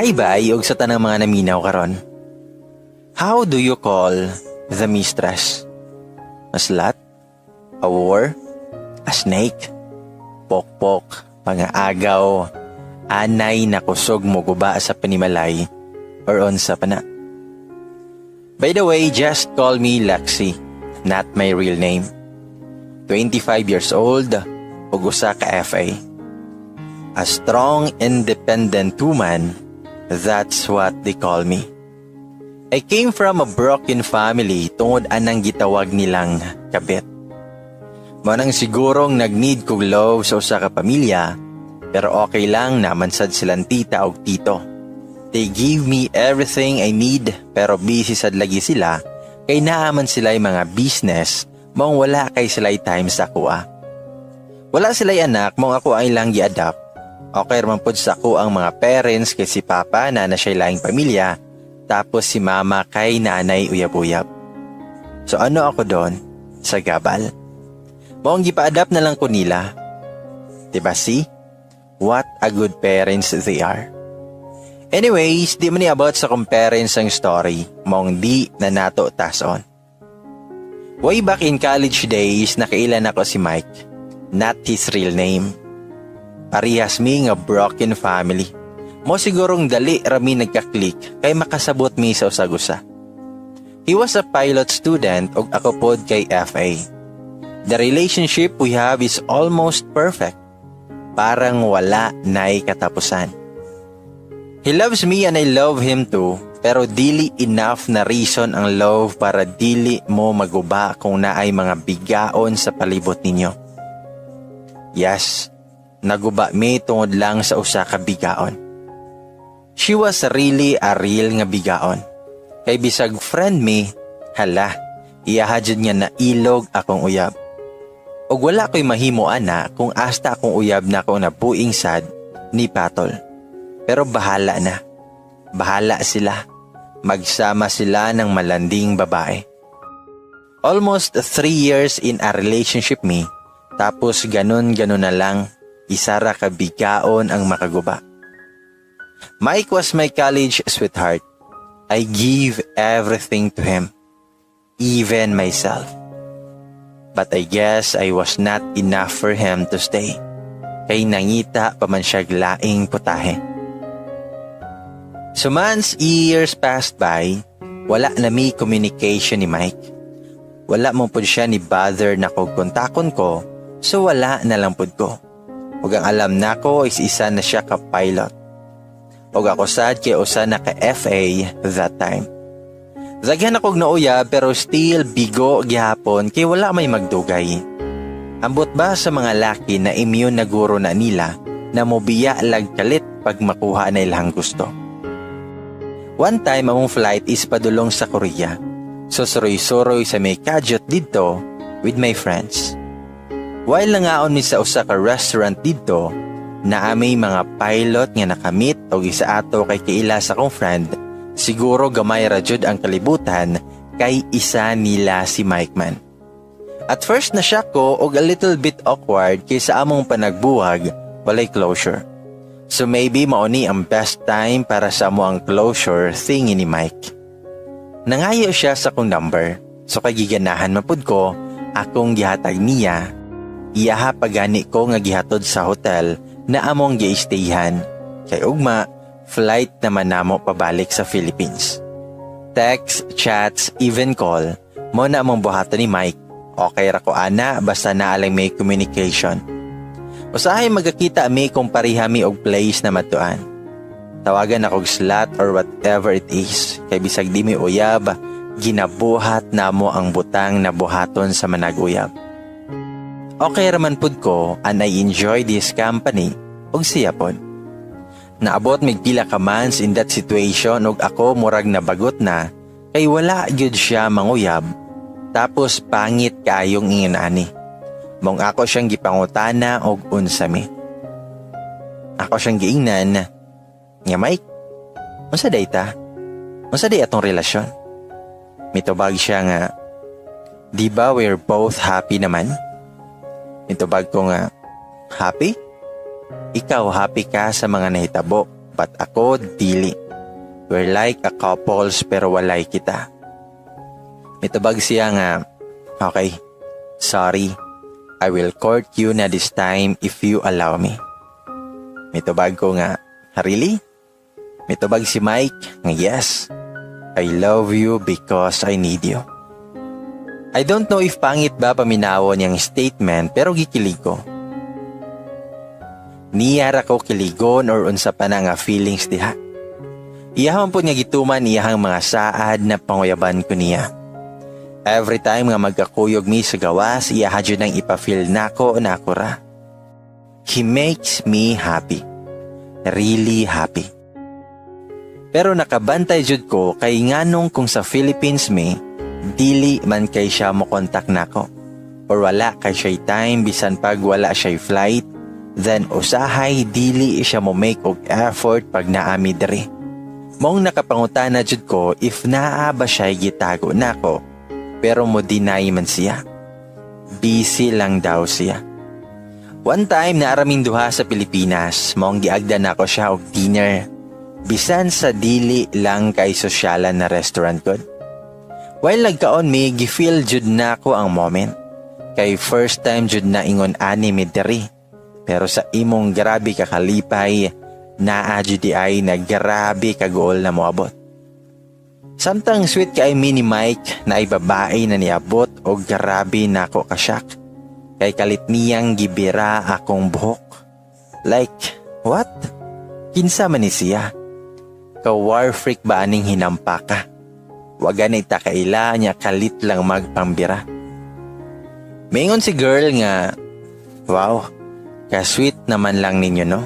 Hi, bye, ug sa tanang mga naminaw karon. How do you call the mistress? A slut? A whore? A snake? Pokpok, pangaagaw, anay na kusog moguba sa panimalay, or unsa pa na? By the way, just call me Lexi, not my real name. 25 years old, ug usa ka FA. A strong, independent woman, that's what they call me. I came from a broken family tungod anang gitawag nilang kabit. Mao nang sigurong nag-need kog love sa usa ka pamilya, pero okay lang naman sad silang tita og tito. They give me everything I need, pero busy sad lagi sila kay naa man sila'y mga business, maong wala kay sila'y time sa akoa. Wala sila'y anak, maong ako ang ilang gi-adopt. Okay man pod sa ako ang mga parents kay si papa naa na siya'y laing pamilya, tapos si mama kay naanay uyab-uyab. So ano ako doon? Sagabal. Maong gipa-adopt na lang ko nila. Diba, see? What a good parents they are. Anyways, di man ni about sa akong parents ang story, maong di na nato tason. Way back in college days, nakaila nako si Mike. Not his real name. Parehas mi nga broken family. Mao sigurong dali ra mi nagka-click kay makasabot mi sa usag-usa. He was a pilot student ug ako pod kay FA. The relationship we have is almost perfect. Parang wala na'y katapusan. He loves me and I love him too, pero dili enough na reason ang love para dili mo maguba kung naay mga bigaon sa palibot ninyo. Yes, naguba mi tungod lang sa usa ka bigaon. She was really a real nga bigaon. Kay bisag friend mi, hala, iyaha jud nga nailog akong uyab. Og wala ko'y mahimo ana kung hasta akong uyab na ako nabuing sad ni patol. Pero bahala na. Bahala sila. Magsama sila ng malanding babae. Almost 3 years in a relationship mi, tapos ganun-ganun na lang, isa ra ka bigaon ang makaguba. Mike was my college sweetheart. I give everything to him, even myself. But I guess I was not enough for him to stay. Kay nangita pa man siya laing putahe. So months, years passed by, wala na mi communication ni Mike. Wala man pud siya ni bother na kog kontakon ko, so wala na lang pud ko. Ug ang alam nako is isa na siya ka pilot. Ug ako sad kay usa na ka FA that time. Daghan akong nauyab, pero still bigo gihapon kay wala may magdugay. Ambot ba sa mga laki na immune na guro na nila na mobiya lag kalit pag makuha na ilang gusto. One time, among flight is padulong sa Korea. So suroy-suroy sa may kadyot didto with my friends. While nangaon mi sa usa ka restaurant didto, naa may mga pilot nga nakamit og isa ato kay kaila sa akong friend. Siguro gamay ra jud ang kalibutan kay isa nila si Mike man. At first na siya ko og a little bit awkward kay sa among panagbuwag walay closure. So maybe mao ni ang best time para sa amo ang closure thingy ni Mike. Nangayo siya sa akong number. So kay giganahan man pud ko, akong gihatag niya. Iyaha pagani ko nga gihatod sa hotel na among gi-stayhan. Kay ugma, flight naman namo pabalik sa Philippines. Text, chats, even call, mao na among buhaton ni Mike. Okay ra ko ana basta naa lang may communication. Usahay magakita mi kung pareha mi og place na matuan. Tawagan akong slut or whatever it is. Kay bisag di mi uyab, ginabuhat namo ang butang na buhaton sa manag-uyab. Okay raman pud ko and I enjoy this company ug siya pod. Naabot mig pila ka months in that situation ug ako murag nabagot na kay wala gyud siya manguyab, tapos pangit kaayong ingon ani. Maong ako siyang gipangutana og unsa mi. Ako siyang giingnan nga, "Mike, unsa day ta? Unsa day atong relasyon?" Mitubag siya nga, "Di ba we're both happy naman?" Mitubag ko nga, "Happy? Ikaw, happy ka sa mga nahitabo, But ako, dili. We're like a couples pero walay kita. Mitubag siya nga, "Okay, sorry. I will court you na this time if you allow me." Mitubag ko nga, "Really?" Mitubag si Mike nga, "Yes. I love you because I need you." I don't know if pangit ba paminawon niyang statement, pero gikilig ko. Niya ra ko kiligon or unsa pa na nga feelings diha. Iyahan po nga gituman iyahang mga saad na panguyaban ko niya. Every time nga magkakuyog mi sa gawas, iyaha jud nang ipa-feel nako na ako ra. He makes me happy. Really happy. Pero nakabantay jud ko kay nganong kung sa Philippines mi, dili man kay siya mo kontak nako. Or wala kay siya time bisan pag wala siya flight, then usahay dili siya mo make og effort pag naami diri. Mong nakapangutana jud ko if naa ba siya gitago nako, pero mo deny man siya. Busy lang daw siya. One time na araming duha sa Pilipinas, maong giagda nako siya og dinner. Bisan sa dili lang kay sosyalan na restaurant gud. While nagkaon mi, gi-feel jud nako ang moment. Kay first time jud na ingon ani mi diri. Pero sa imong grabe kakalipay, naa jud di ay na grabe kaguol na moabot. Samtang sweet kay mi ni Mike na ay babae na niabot o grabe nako ka-shock. Kay kalit niyang gibira akong buhok. Like, what? Kinsa man ni siya? Ka-war freak ba aning hinampa ka? Wa gani ta kaila niya, kalit lang magpambira. Mingon si girl nga, "Wow, ka-sweet naman lang ninyo, no?"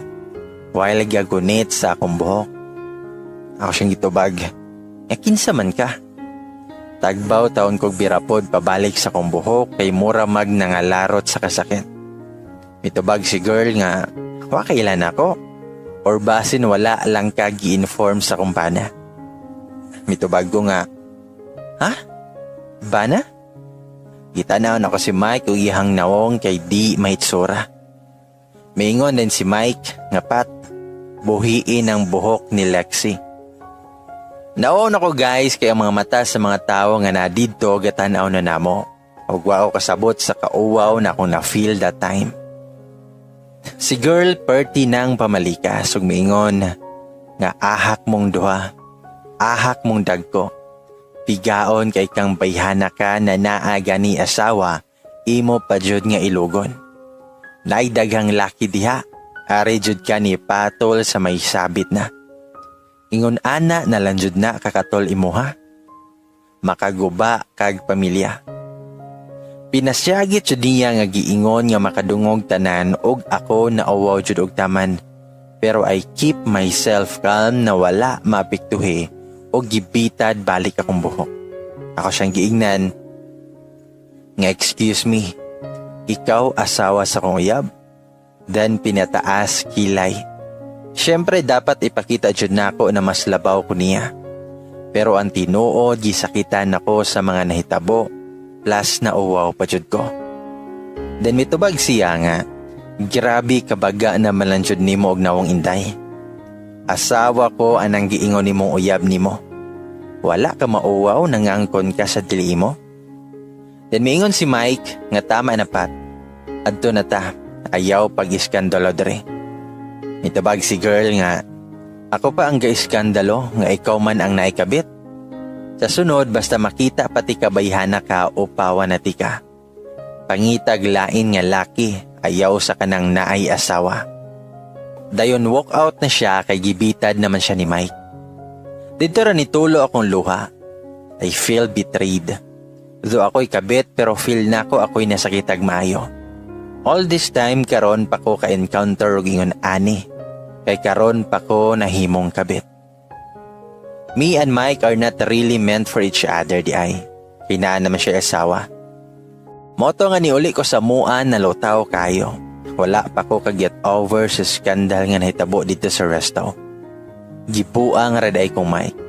While gagunit sa akong buhok. Ako siyang gitubag, "Nga kinsa man ka?" Tagbaw taon kog birapod pabalik sa akong buhok kay mura mag nangalarot sa kasakit. Mitubag si girl nga, "Wa kailan ako? Or basin wala lang ka gi-inform sa akong bana." Mitubag ko nga, "Ha? Bana?" Gitanaw nako si Mike ug iyang nawong kay di mahitsura. Maingon din si Mike nga, "Pat, buhiin ang buhok ni Lexi." Naon ako, guys, kay ang mga mata sa mga tao nga nadidto gatanaw na namo. Ug wa ko kasabot sa kauwaw na akong na-feel that time. Si girl perti nang pamalikas ug miingon nga, "Ahak mong duha. Ahak mong dagko. Pigaon kay kang bayhana ka na naa gani asawa, imo pa jud nga ilugon. Naay daghang laki diha. Ari jud ka ni patol sa may sabit na. Ingon ana na lang jud na kakatol imuha. Makaguba kag pamilya." Pinasyagit jud niya nga giingon nga makadungog tanan og ako nauwaw jud og taman. Pero I keep myself calm na wala maapektuhi og gibitad balik akong buhok. Ako siyang giingnan nga, "Excuse me, ikaw asawa sa kong uyab?" Then pinataas kilay. Siyempre dapat ipakita jud nako na mas labaw ko niya. Pero ang tinuod, gisakitan ako sa mga nahitabo, plus nauwaw pa jud ko. Then mitubag siya nga, "Grabe kabaga na man jud nimo og nawong, inday. Asawa ko anang giingon nimong uyab nimo. Wala ka mauwaw, nangangkon ka sa dili mo?" Then miingon si Mike nga, "Tama na, Pat. Adto na ta, ayaw pag-iskandalo dre." Mitubag si girl nga, "Ako pa ang gaiskandalo nga ikaw man ang naikabit. Sa sunod, basta makita pati kabayhana ka o pawa na ti ka. Pangitag lain nga laki, ayaw sa kanang naay asawa." Dayon walk out na siya kay gibitad naman siya ni Mike. Dito ra nitulo akong luha. I feel betrayed. Though ako'y kabit, pero feel nako ako'y nasakitag maayo. All this time, karon pa ko ka-encounter og ingon ani. Kay karon pa ko nahimong kabit. Me and Mike are not really meant for each other di ay. Kinaan naman siya asawa. Moto nga niuli ko sa muan na lutaw kayo. Wala pa ko ka-get over sa skandal nga nahitabo dito sa resto. Gibuang ra ay kong Mike.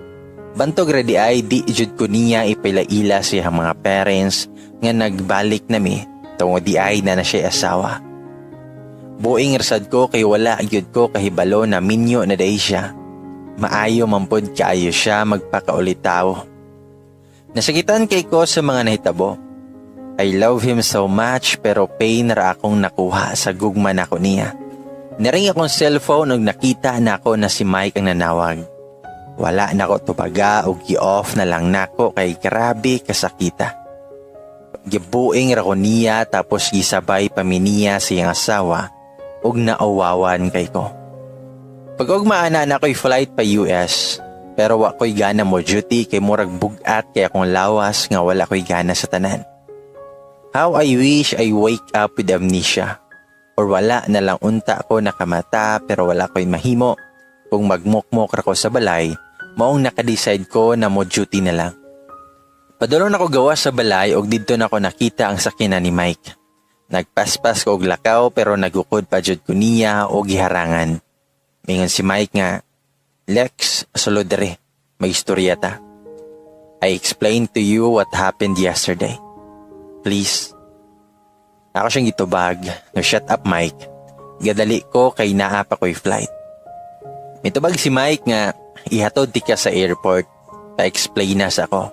Bantog ra di ay di jud ko niya ipilaila sa iyang mga parents nga nagbalik nami tungod di ay na na siya asawa. Buing ra sad ko kay wala gyud ko kahibalo na minyo na diay siya. Maayo man pod kaayo siya magpakaulitawo. Nasakitan kay ko sa mga nahitabo. I love him so much, pero pain ra akong nakuha sa gugma nako niya. Niring akong cellphone ug nakita nako na si Mike ang nanawag. Wala nako tubaga ug gi-off na lang nako kay grabe kasakita. Gibuing ra ko niya, tapos gisabay pa mi niya sa iyang asawa ug nauwawan kay ko. Pag ugma ana, naa ko'y flight pa US, pero wa ko'y gana mo duty kay murag bugat kay akong lawas nga wala ko'y gana sa tanan. How I wish I wake up with amnesia or wala na lang unta ko nakamata, pero wala ko'y mahimo kung magmukmok ra ko sa balay, maong nakadecide ko na mo duty na lang. Padulong nako gawas sa balay og didto nako nakita ang sakyanan ni Mike. Nagpaspas ko og lakaw pero nagukod pa jud ko niya og giharangan. Mingon si Mike nga, "Lex, sulod diri. May istorya ta. I explained to you what happened yesterday. Please." Ako siyang gitubag, "No, shut up, Mike. Gadali ko kay naa pa ko'y flight." Mitubag si Mike nga, "Ihatod tika sa airport. Pa-explain na sa ako."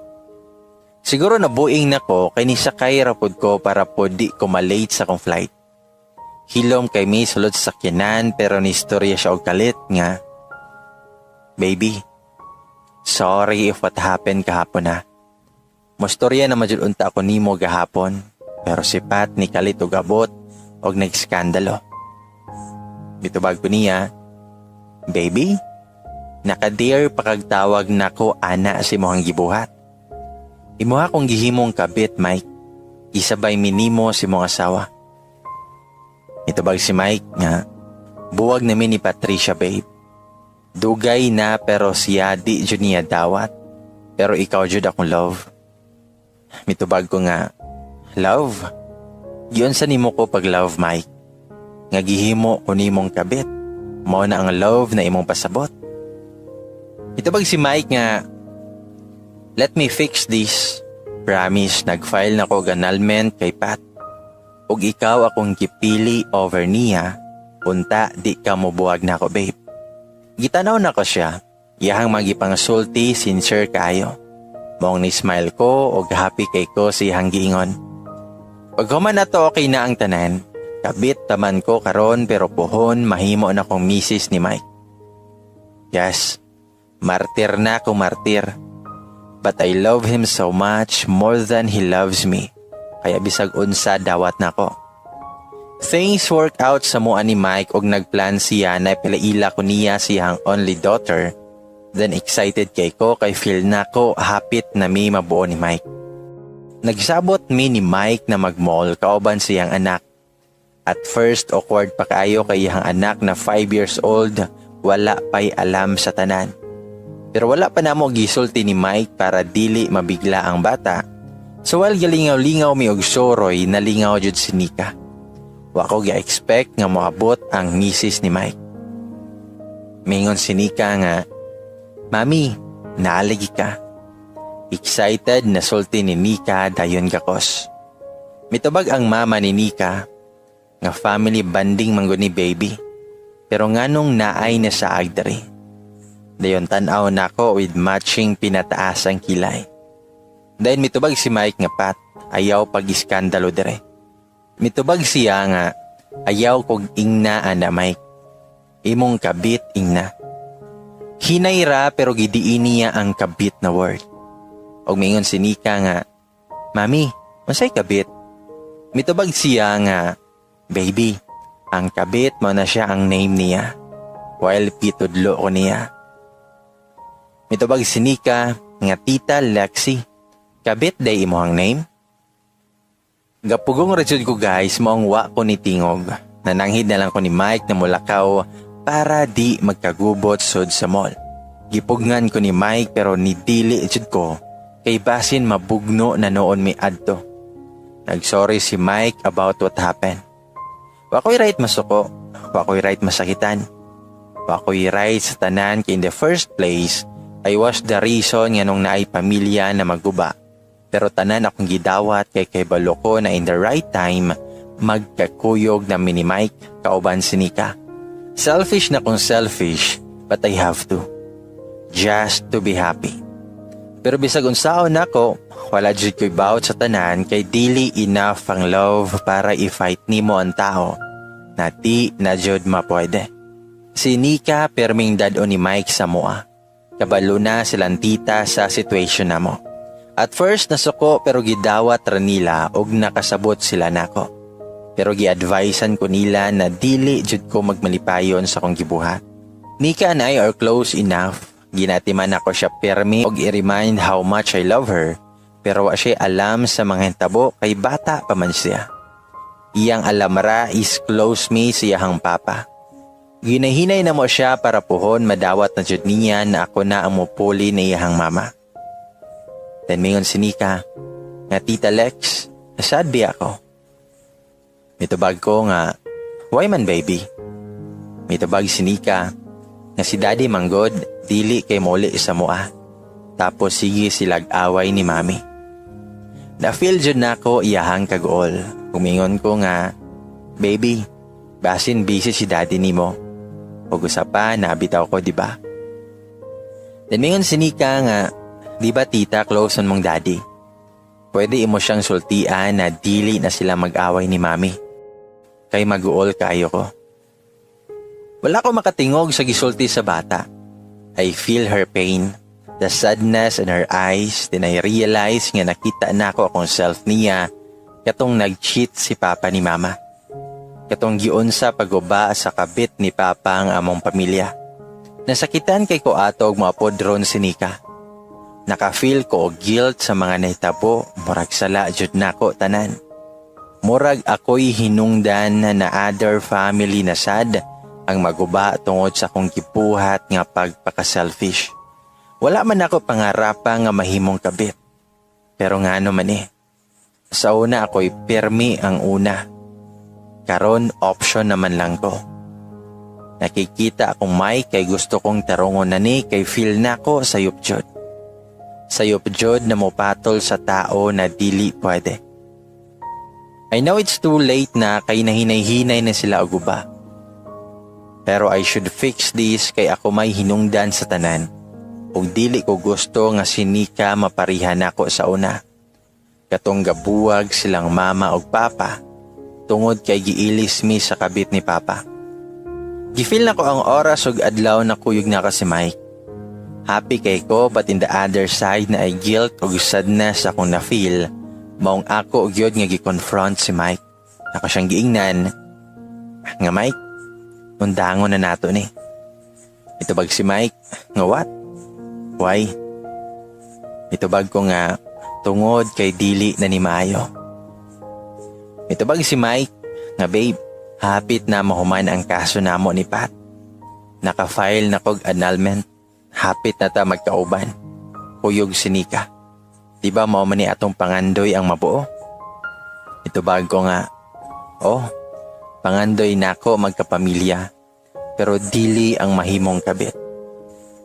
Siguro nabuing na ko kay nisakay ra pod ko para pod di ko malate sa akong flight. Hilom kay mi sulod sa sakyanan pero ni istorya siya og kalit nga, "Baby, sorry if what happened kahapon ha. Mostorya na majud unta ako nimo gahapon, pero si Pat ni kalit og abot og nagskandalo." Mitubag ko niya, "Baby, naka-dare pa kag tawag nako ana sa imong gibuhat. Imuha kong gihimong kabit, Mike. Isabay minimo si mong asawa." Mitubag si Mike nga, "Buwag namin ni Patricia, babe. Dugay na pero siya di jud niya dawat. Pero ikaw jud akong love." Mitubag ko nga, "Love? Giunsa nimo ko pag love, Mike? Nga gihimo ko nimong kabit. Mao na ang love na imong pasabot?" Mitubag si Mike nga, "Let me fix this. Promise, nag-file na ko annulment kay Pat. Ug ikaw akong gipili over niya, unta di ka mobuwag nako, babe." Gitanaw na ko siya, iyahang magipangsulti sincere kaayo. Maong ni smile ko og happy kay ko sa iyahang giingon. Paghuman na to, okay na ang tanan. Kabit taman ko karon pero puhon mahimo na kong misis ni Mike. Yes, martir na ko, martir. But I love him so much more than he loves me. Kaya bisag unsa, dawat nako. Things work out sa mua ni Mike og nagplan siya na ipalaila ko niya siyang only daughter. Then excited kay ko kay feel nako hapit na mi mabuo ni Mike. Nagsabot mi ni Mike na mag-mall kauban siyang anak. At first, awkward pa kaayo kay iyang anak na 5 years old, wala pa'y alam sa tanan. Pero wala pa namo gisulti ni Mike para dili mabigla ang bata. So while galingaw-lingaw mi og soroy, nalingaw jud si Nika. Wa ko gi-expect nga moabot ang misis ni Mike. Mingon si Nika nga, "Mami, naa lagi ka." Excited na sulti ni Nika dayon gakos. Mitubag ang mama ni Nika nga, "Family bonding man gud ni, baby. Pero nganong naay nasaag diri?" Dayon tan-aw nako with matching pinataas ang kilay. Dayon mitubag si Mike nga, "Pat, ayaw pag-iskandalo dire." Mitubag siya nga, "Ayaw kog ingna ana, Mike. Imong kabit ingna." Hinay ra pero gidiin niya ang kabit na word. Og mingon si Nika nga, "Mami, unsay kabit?" Mitubag siya nga, "Baby, ang kabit mao na siya ang name niya." While pitudlo ko niya. Mitubag si Nika nga, "Tita Lexi, kabit diay imong name?" Gapugong ra jud ko, guys, maong wa ko ni tingog. Nananghid na lang ko ni Mike na mulakaw para di magkagubot sud sa mall. Gipugngan ko ni Mike pero ni dili jud ko kay basin mabugno na noon mi adto. Nagsorry si Mike about what happened. Wa ko'y right masuko, wa ko'y right masakitan. Wa ko'y right sa tanan kay in the first place, I was the reason nga nung naay pamilya na maguba. Pero tanan akong gidawat kay kabalo ko na in the right time, Magkakuyog na mi ni Mike kauban si Nika. Selfish na kung selfish, but I have to. Just to be happy. Pero bisag unsaon nako, wala jud ko'y bawat sa tanan kay dili enough ang love para i-fight nimo ang tao na di na jud mapwede. Si Nika perming dad-on ni Mike sa amoa. Kabalo na silang tita sa situation namo. At first nasuko, pero gidawat ra nila og nakasabot sila nako. Pero gi-advisean ko nila na dili jud ko magmalipayon sa akong gibuhat. Nika and I are close enough. Ginatiman nako siya permi og i-remind how much I love her, pero wa siya alam sa mga hitabo kay bata pa man siya. Iyang alam ra is close mi sa iyahang papa. Ginahinay namo siya para puhon madawat na jud niya na ako na ang mupuli na iyahang mama. Then mingon si Nika nga, "Tita Lex, sad biya ako?" Mitubag ko nga, "Why man, baby?" Mitubag si Nika nga si Daddy manggod dili kay muli sa amoa. Tapos sige silag away ni Mami. Na-feel jud nako iyahang kaguol. Kumingon ko nga, "Baby, basin busy si Daddy nimo. Ug usa pa, nabitaw ko, di ba?" Then mingon si Nika nga, "Di ba, tita, close man mong daddy? Pwede imo siyang sultian na dili na sila mag-away ni Mami. Kay maguol kayo ko." Wala ko makatingog sa gisulti sa bata. I feel her pain, the sadness in her eyes, then I realize nga nakita na ako akong self niya katong nag-cheat si Papa ni Mama. Katong giunsa paguba sa kabit ni Papa ang among pamilya. Nasakitan kay ko ato og moapod ron si Nika. Naka-feel ko og guilt sa mga nahitabo, murag sala jud nako tanan. Murag ako'y hinungdan na other family na sad ang maguba tungod sa akong gibuhat nga pagpaka-selfish. Wala man ako pangarapa nga mahimong kabit. Pero ngano man eh. Sa una ako'y pirmi ang una. Karon option naman lang ko. Nakikita akong Mike kay gusto kong tarungon na ni kay feel nako sayop jud. Sayop jud na mopatol sa tao na dili pwede. I know it's too late na kay nahinay-hinay na sila og uba. Pero I should fix this kay ako may hinungdan sa tanan. Ug dili ko gusto nga si Nika maparihan nako sa una. Katong gabuwag silang mama ug papa tungod kay giilis mi sa kabit ni Papa. Gifeel nako ang oras ug adlaw na kuyog na ka si Mike. Happy kay ko, but in the other side naay guilt ug sadness akong na-feel, maong ako gyud nga gi-confront si Mike. Ako siyang giingnan nga, "Mike, undangon na nato ni." Itubag si Mike nga, "What? Why?" Itubag ko nga tungod kay dili na ni maayo. Mitubag si Mike nga, "Babe, hapit na mahuman ang kaso namo ni Pat. Naka-file na kog annulment. Hapit na ta magkauban. Kuyog si Nika. Di ba mao man ni atong pangandoy ang mabuo?" Itubag ko nga, "Oh, pangandoy nako magkapamilya, pero dili ang mahimong kabit.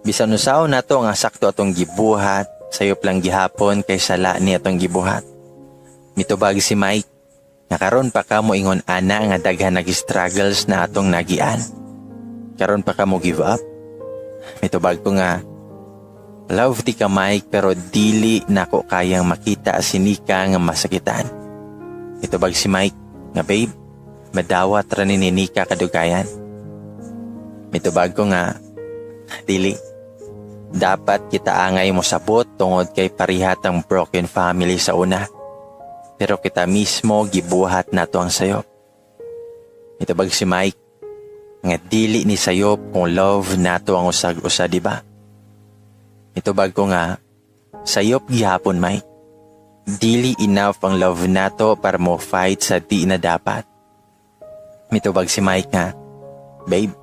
Bisan usaw nato nga sakto atong gibuhat, sayop lang gihapon kay sala ni atong gibuhat." Mitubag si Mike nga, "Karon pa ka mo ingon ana nga daghan nag-struggles na atong nagian. Karon pa ka mo give up?" Mitubag ko nga, "Love ti ka, Mike, pero dili nako kayang makita si Nika nga masakitan." Mitubag si Mike nga, "Babe, madawat ra ni Nika kadugayan." Mitubag ko nga, "Dili. Dapat kita angay mo sabot tungod kay parihat ang broken family sa una. Pero kita mismo gibuhat nato ang sayop." Mitubag si Mike nga, "Dili ni sayop kung love nato ang usag-usa, di ba?" Mitubag ko nga, "Sayop gihapon, Mike. Dili enough ang love nato para mo fight sa di na dapat." Mitubag si Mike nga, "Babe,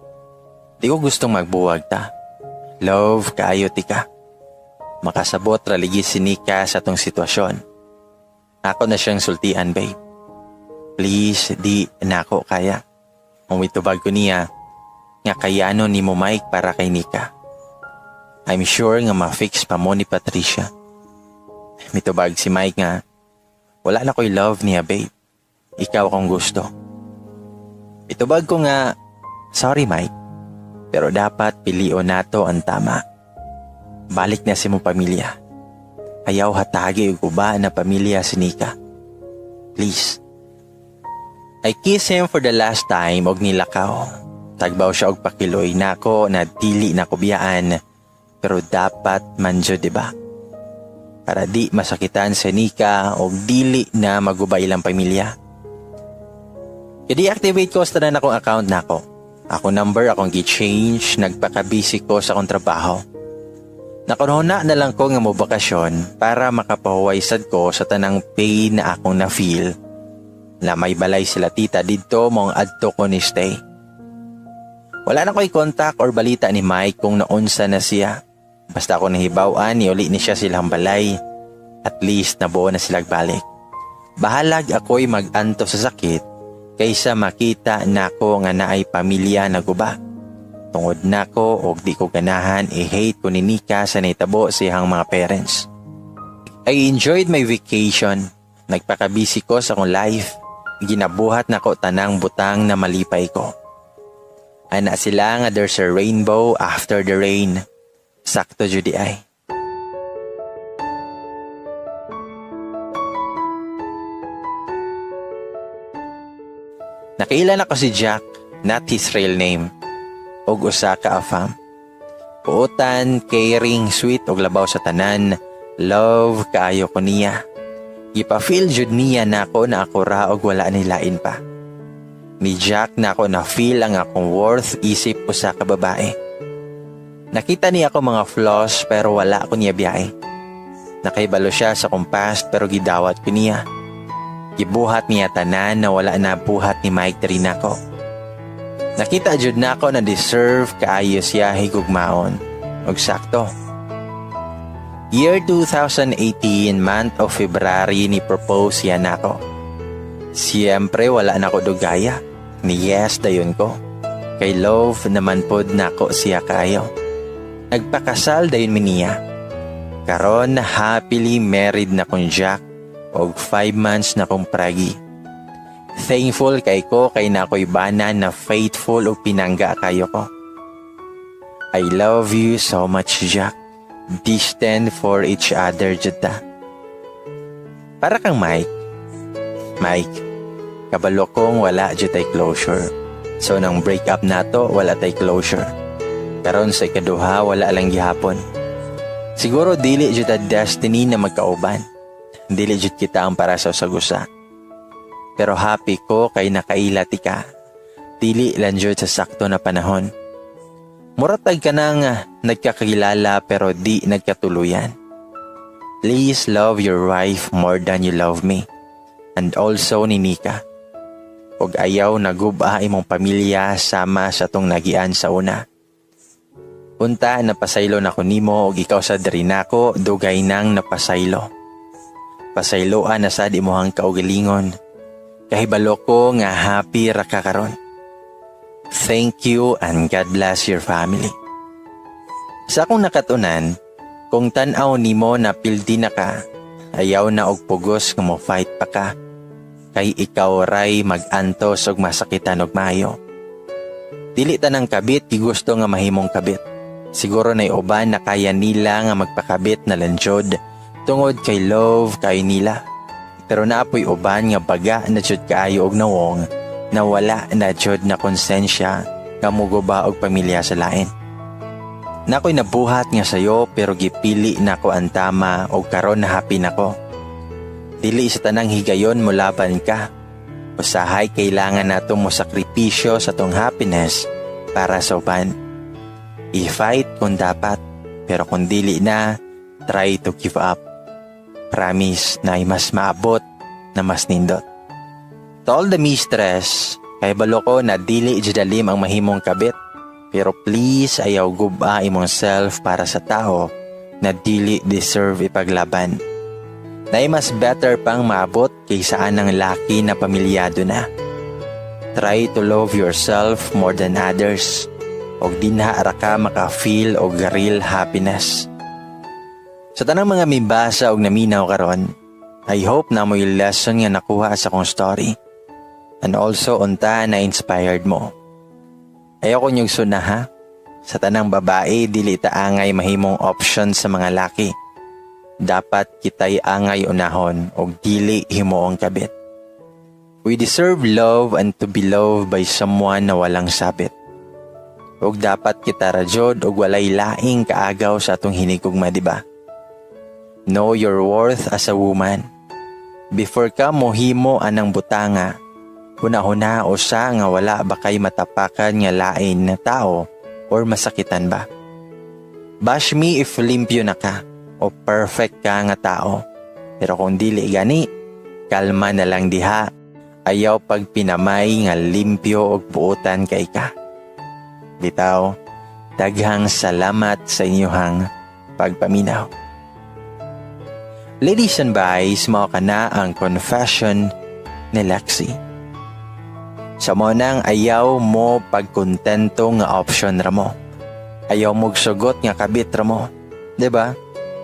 di ko gustong magbuwag ta. Love kaayo tika. Makasabot ra ligi si Nika sa atong sitwasyon. Ako na siyang sultian, babe. Please, di nako kaya." Mitubag ko niya nga, "Kayano nimo, Mike, para kay Nika. I'm sure nga ma-fix pa mo ni Patricia." Mitubag si Mike nga, "Wala na ko'y love niya, babe. Ikaw akong gusto. Itubag ko nga, "Sorry, Mike, pero dapat pilion nato ang tama. Balik na sa imong pamilya. Ayaw hatagi og guba na pamilya si Nika. Please." I kiss him for the last time og nilakaw. Tagbaw siya og pakiloy nako na dili na ko biyaan, pero dapat man jud, diba? Para di masakitan si Nika og dili na maguba ilang pamilya. I-deactivate ko sa tanan akong account nako. Ako number akong gi-change, nagpaka-busy ko sa akong trabaho. Nakunhuna na lang ko nga mo bakasyon para makapahuway sad ko sa tanang pain na akong na-feel na may balay sila tita didto mong adto ko ni stay. Wala na ko'y contact or balita ni Mike kung naunsa na siya. Basta ako nahibaw-an, niuli ni siya silang balay. At least nabuo na sila balik. Bahalag ako'y mag-anto sa sakit kaysa makita nako nga naay pamilya na guba. Tungod nako og di ko ganahan, i-hate ko ni Nika sa nahitabo sa iyang mga parents. I enjoyed my vacation. Nagpakabisi ko sa akong life. Ginabuhat nako tanang butang na malipay ko. Ana sila nga there's a rainbow after the rain. Sakto jud ay. Nakaila na ko si Jack, not his real name, og usa ka afam. Puotan, caring, sweet og labaw sa tanan, love kaayo ko niya. Gipa-feel jud niya nako na ako ra og wala ni lain pa. Ni Jack nako na feel ang akong worth isip usa ka babae. Nakita niya ako mga flaws pero wala ko niya biyahe. Nakaibalo siya sa akong past pero gidawat ko niya. Gibuhat niya tanan na wala na buhat ni Mike diri nako. Nakita jud nako na deserve kaayo siya higugmaon. Og sakto. Year 2018, month of February, ni propose siya nako. Siyempre wala nako dugaya. Ni yes dayon ko. Kay love naman pod nako siya kaayo. Nagpakasal dayon mi niya. Karon happily married na kong Jack og 5 months na kong pragi. Thankful kay ko kay na ako'y bana na faithful ug pinangga kayo ko. I love you so much, Jack. Destined for each other jud ta. Para kang Mike. Mike, kabalo kong wala jud tay closure. So nang break up nato, wala tay closure. Karon sa ikaduha, wala lang gihapon. Siguro dili jud ta destiny na magkauban. Dili jud kita ang para sa usag-usa. Pero happy ko kay nakaila ti ka. Dili lang jud sa sakto na panahon. Muratag ka nang nagkakilala pero di nagkatuluyan. Please love your wife more than you love me. And also ni Nika. Og ayaw naguba imong pamilya sama sa tong nagian sa una. Unta napasaylo na ko nimo og ikaw sa diri nako dugay nang napasaylo. Pasayloan na sad imuhang kaugalingon. Kahibalo ko nga happy ra ka karon. Thank you and God bless your family. Sa akong nakatunan, kung tan-aw nimo na pildi na ka, ayaw na og pugos nga mo fight pa ka. Kay ikaw ray mag-antos og masakitan og maayo. Dili tanang kabit gigusto nga mahimong kabit. Siguro nay uban na kaya nila nga magpakabit na lang jud tungod kay love kay nila. Pero naapoy uban nga baga na jud kaayo og nawong na wala na jud na konsensya nga muguba og pamilya sa lain. Nakoy nabuhat nga sayo pero gipili nako ang tama og karon na happy nako. Dili sa tanang higayon mo laban ka. Usahay kailangan nato mo sakripisyo sa tong happiness para sa uban. I-fight kung dapat, pero kung dili na, try to give up. Promise na ay mas maabot na mas nindot. To all the mistress, kay balo ko na dili jud ang mahimong kabit. Pero please ayaw guba imong self para sa tao na dili deserve ipaglaban. Na mas better pang maabot kaysa anang laki na pamilyado na. Try to love yourself more than others. Og dinha ra ka maka-feel og real happiness. Sa tanang mga mibasa og naminaw karon, I hope na mo'y lesson nga nakuha sa akong story. And also unta na inspired mo. Ayaw ko niyong suna ha. Sa tanang babae, dili ta angay mahimong option sa mga laki. Dapat kita'y angay unahon og dili himuong kabit. We deserve love and to be loved by someone na walang sabit. Ug dapat kita ra jud og walay laing kaagaw sa atong hinigugma, di ba? Know your worth as a woman. Before ka mohimo anang butanga, huna-huna usa nga wala ba kay matapakan nga lain na tao or masakitan ba? Bash me if limpyo na ka o perfect ka nga tao. Pero kung dili gani, kalma na lang diha. Ayaw pagpinamay nga limpyo og buotan kay ka. Bitaw, daghang salamat sa inyuhang pagpaminaw. Ladies and guys, mao kana ang confession ni Lexi. Sa mao nang ayaw mo pagkontento nga option ra mo. Ayaw mo sugot nga kabit ra mo. 'Di ba?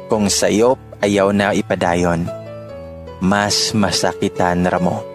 Kung sayop ayaw na ipadayon, mas masakitan ra mo.